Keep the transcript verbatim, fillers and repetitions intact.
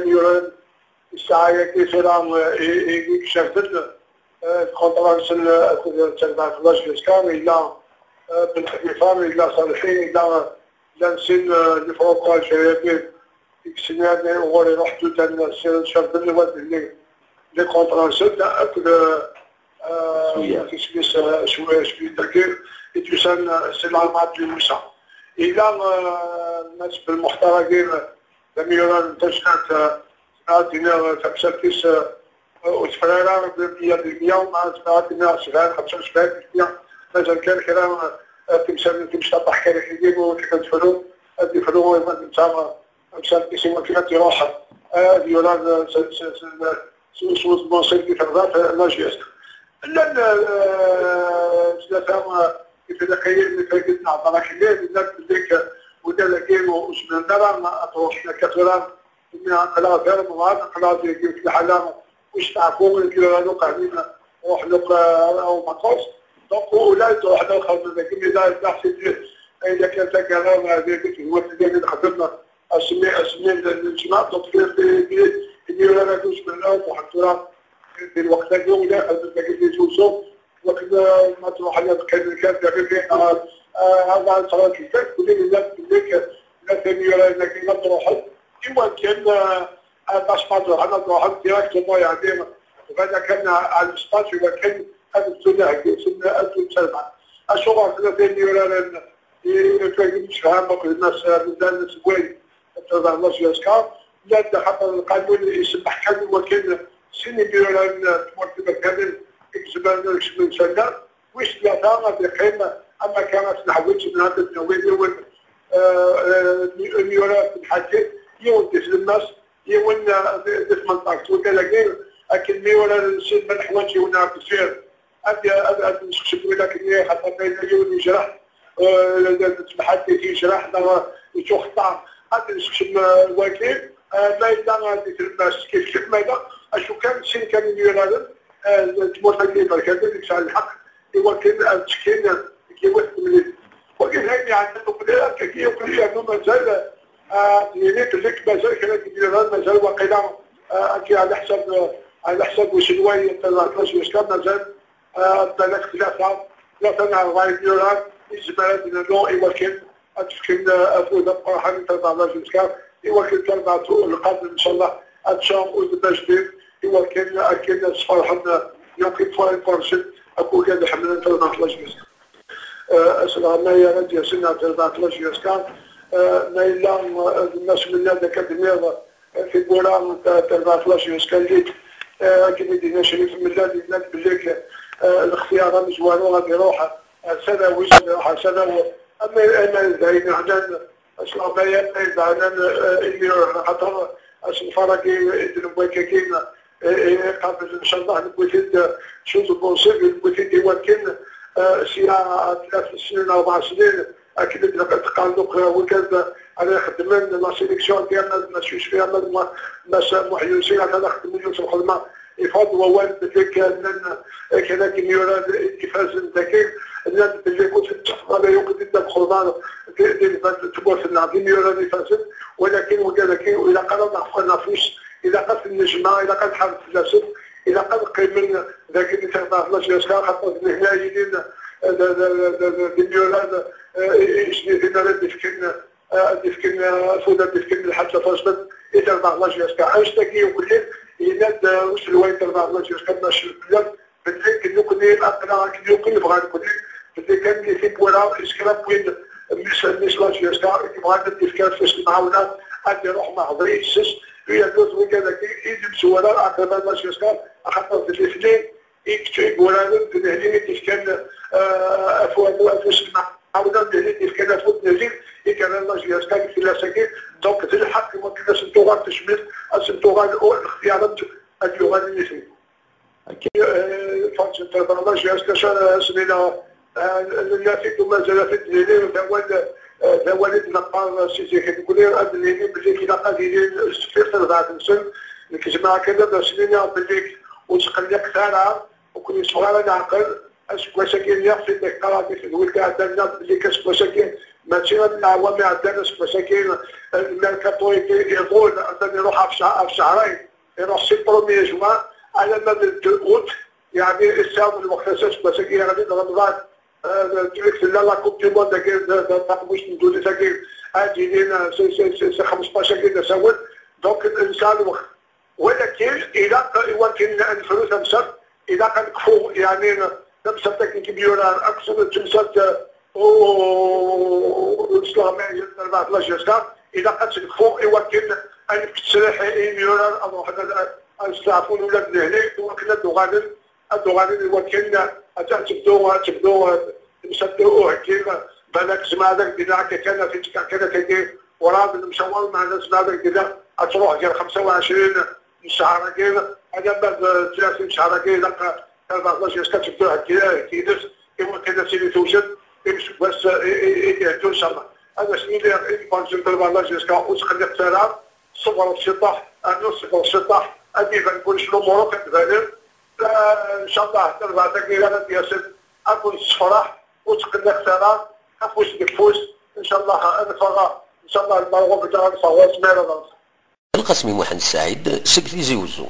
Yuran ssaɛa-agi tura, eh, i, i, i icerten, eh, lkunṭra-nsen, eh, akked terbaɛt n la J S K, yella, eh, Ben Xlifa, yella Ṣalḥi, yella, eh, llan sin, eh, lifruq alǧeryanen i yeslan uɣur iruḥ ddud n certen, wa d les contrats-nsen akked, eh, eh, isem-is, eh, cwi-, cwi-, dagi i d-yusan, eh, si Lɛerma Ɛebd Lmusa. Yella, eh, Mass Belmuxtar-agi, eh, d amyurar n tajnant, eh, ad d-iniɣ, eh, tamsalt-is, eh, ur tefri ara meyya di meyya, ma tebɣa ad d-iniɣ sebɛin, xemsa u sebɛin di meyya, mazal kan kra, eh, timsal-, timecṭaṭ ḥkarikin ur tefru, ad yefru, eh, netta, eh, amsal-is i wakken ad d-iruḥ, eh, ad yurar, eh, s, s, s, s, s wetmaṣil di terbaɛt, eh, la J S K. Llan, eh, tlata, eh, ifriqiyen, ifriqiyen n Ɛebd Ṛaḥim, llan belli, eh, wid-agi ur zmiren ara ad ruḥen akka tura, imi aql-aɣ di Remḍan, aql-aɣ di, di yiwet lḥala ur steɛfu, ur d-yuran akk ɛnin, ruḥen akk, eh, au vacances. Donc, ula d-ruḥen ad xedmen dagi, mi d, d aḥsib, eh, ila kan taggara, eh, di, di tedwat-nni i nexdem, asmi, asmi n, n lǧemɛa, donc, di, di, di, imyurar-agi ur zmiren ara ad ruḥen tura, di lweqt-agi, ula xedmen dagi di Tizi Uzzu, wakken, eh, ma truḥ ad qqimen kan, d aɣilif, eh, eh, ad, ad teɣra lkitab, belli nella, belli nella timyura-nni ad truḥen, iwakken, eh, eh, bac ma truḥen, ad ruḥen directement, yeɛni, bɣan kan, eh, à l'espace, iwakken ad ttun aheggi-nsen, ad ttun talbaɛt. Acuɣer tella timyura-nni i, i, i yemsefham akked Mass, eh, Mendal Sewway, Ṭṭbib n la J S K, llan-d axaṭer lqanun isemmeḥ kan i wakken sin imyurar n tmurt iberkanen i izemren ad kecmen s annar, wis tlata ad iqqim am akka ad t-neḥwiǧ, neɣ ad d-nawi yiwen, eh, eh, imyurar n tmḥaddit, yiwen di tlemmast, yiwen, eh, di, di tmenṭact. Wigad-agi, akken myuraren sin ma neḥwaǧ yiwen ar deffir, ad, ad, ad nsekcem win akken, xaṭer ma yella yiwen yejreḥ, eh, d, d tmḥaddit yejreḥ neɣ yettuxeṭṭer, ad nsekcem, eh, wagi, eh, ma yella, eh, di tlemmast kif kif, ma yella, acu kan, sin kan imyuraren, eh, n tmurt-agi iberkanen i yesɛan lḥeqq i wakken ad ttekkin deg yiwet temlilit. Wagi d ayen yeɛnan uqli, akkagi uqli yernu mazal, eh, ad yini belli mazal kra n yimyuraren, mazal waqila, eh, akka ɛla ḥsab, eh, ɛla ḥsab uselway n tlac wis kan, mazal, eh, balak tlata, tlata neɣ rebɛa imyurar i nezmer ad d-nernu i wakken ad d-fken, eh, afud ameqqran i terbaɛt n la J S K, i wakken terbaɛt n lqern, ncallah, ad tesɛu udem ajdid, i wakken akken ad sferḥen, eh, yakk iqersen akk wigad iḥemmlen terbaɛt n la J S K. Eh, asleɣmay ara d-yasen ar terbaɛt n la J S K, eh, ma yella, eh, d Mass Mennad akka d-nniḍ, eh, tiwwura n terbaɛt n la J S K llit, eh, akken i d-yenna Crif Mellal, yenna-d belli, eh, lextiyar amezwaru ad iruḥ ar Sadawi, ad iruḥ ar Sadawi. Ama, ama d ayen yeɛnan, asleɣmay, ama d ayen yeɛnan, eh, imi, axaṭer asenfar-agi i d-newwi akkagi, eh, eh, qabel, ncallah, newwi-t-id, eh, cud n unsib, newwi-t-id i wakken, eh, sya tlata snin, rebɛa snin, akken i d-teqqar akk, eh, wigad ara ixeddmen la sélection-agi, ama d Mass Yucfi, ama d Ma-, Mass Muḥ Yusi, atan ad xedmen yiwet n lxedma. Ifad wawal belli kan llan, eh, kra n yimyurar i d-ifazen dagi, llan belli ur tettafeḍ ara yakk di dda lxedma di, di lbal n tmurt-nneɣ, d imyurar ifazen, walakin wigad-agi ur ilaq ara ad ɣef-, ad nafus, ilaq ad ten-nejmeɛ, ilaq ad nḥareb fell-asen, ilaq ad qqimen dagi di terbaɛt n la J S K, xaṭer d nehna yilin, eh, d, d, d, d, d imyurar, eh, i, i, i ara d-ifken, eh, ad d-ifken, eh, afud, ad d-ifken lḥaǧa tajdidt i terbaɛt n la J S K. Annect-agi uqlil, yenna-d, eh, uselway n terbaɛt n la J S K, Mass Mellal, belli akken nekkni aql-aɣ akken yakk i nebɣa nekkni, belli kan di tiwwura, is kra n win, mmi-s, mmi-s la J S K, i yebɣan ad d-ifk afus n lemɛawna, ad iruḥ meɛḍi yes-s, yernu d wigad-agi i d imezwura aqrab n la J S K, axaṭer d nitni i kečč i yuraren d nehni i d-ifkan, eh, afud, afus n lemɛawna, d nehni i d-ifkan afud n nehni i yerran la J S K deg tillas-agi. Donc, d lḥeqq i wakken ad sen-tuɣal tejmilt, ad sen-tuɣal u-, lextiyar ad, ad yuɣal i nitni. Eh, Farid Ǧenṭiḍ, la J S K, acu ara s-nini, eh, nella-t-id u mazal-it-id nini, d awal, eh, d awal i d-neqqar si zik. Nekkni ad nini belli ilaq ad ilin sdeffir terbaɛt-nsen. Nekk zemreɣ kan ad as-nini belli ur ttqelliqet ara, ur ken-yessuɣ ara leɛqel. Aseggas-agi, nniɣ-t-id, qqareɣ di tedwilt iɛeddan, nniɣ-d belli aseggas-agi Mačči am leɛwam iɛeddan, aseggas-agi, lmerkaṭu-agi iḍul, atan iruḥ ɣef cehr-, ɣef cehrayen, iruḥ si premier juin alamma d deux août, yeɛni yesɛa lweqt-is aseggas-agi yeɣli-d Remḍan, eh, d-, tella la coupe du monde-agi, d, d, d taqbuct n ddunit-agi, ad d-yilin, eh, si, si, si, si xmesṭac-agi d asawen, donc nesɛa lweqt. Walakin ilaq i wakken ad nefru tamsalt, ilaq ad nekfu, yeɛni, tamsalt akken i yurar akked temsalt, uh, n usleɣmay n terbaɛt la G S K, ilaq ad tt-nekfu i wakken ad nefk ttesriḥ i yimyurar ad ruḥen ad, ad, ad steɛfun ula d lehni, i wakken ad d-uɣalen, ad d-uɣalen i wakken ad, ad tebdu, ad tebdu, uh, temsalt uheggi, balak zemreɣ ad ak-d-iniɣ akka kan, ad t-id-fkeɣ kan akka-agi, werɛad nemsawaḍ, meɛna zemreɣ ad ak-d-iniɣ ad truḥ gar xemsa u ɛecrin n ccehṛ-agi, alamma d tlatin n ccehṛ-agi, ilaq terbaɛt la G S K ad tebdu heggi-, heggi-ines, i wakken ad tili tewjed i useggas i, i, i d-iheddun, ncallah. Ad as-nini i lbanj n terbaɛt la G S K, ur ttqelliqet ara, ṣebret ciṭṭaḥ, rnu ṣebret ciṭṭaḥ, ad d-iban kullec, lumuṛ akk ad d-banen. Eh, ncallah terbaɛt-agi ara d-yasen ad ken-tessefreḥ, ur ttqelliqet ara, afus deg ufus, ncallah ad neffeɣ, ncallah lmerɣub ad neffeɣ, ur zmireɣ ad neffeɣ. Lqasmi Muḥend Saɛid seg Tizi Wezzu.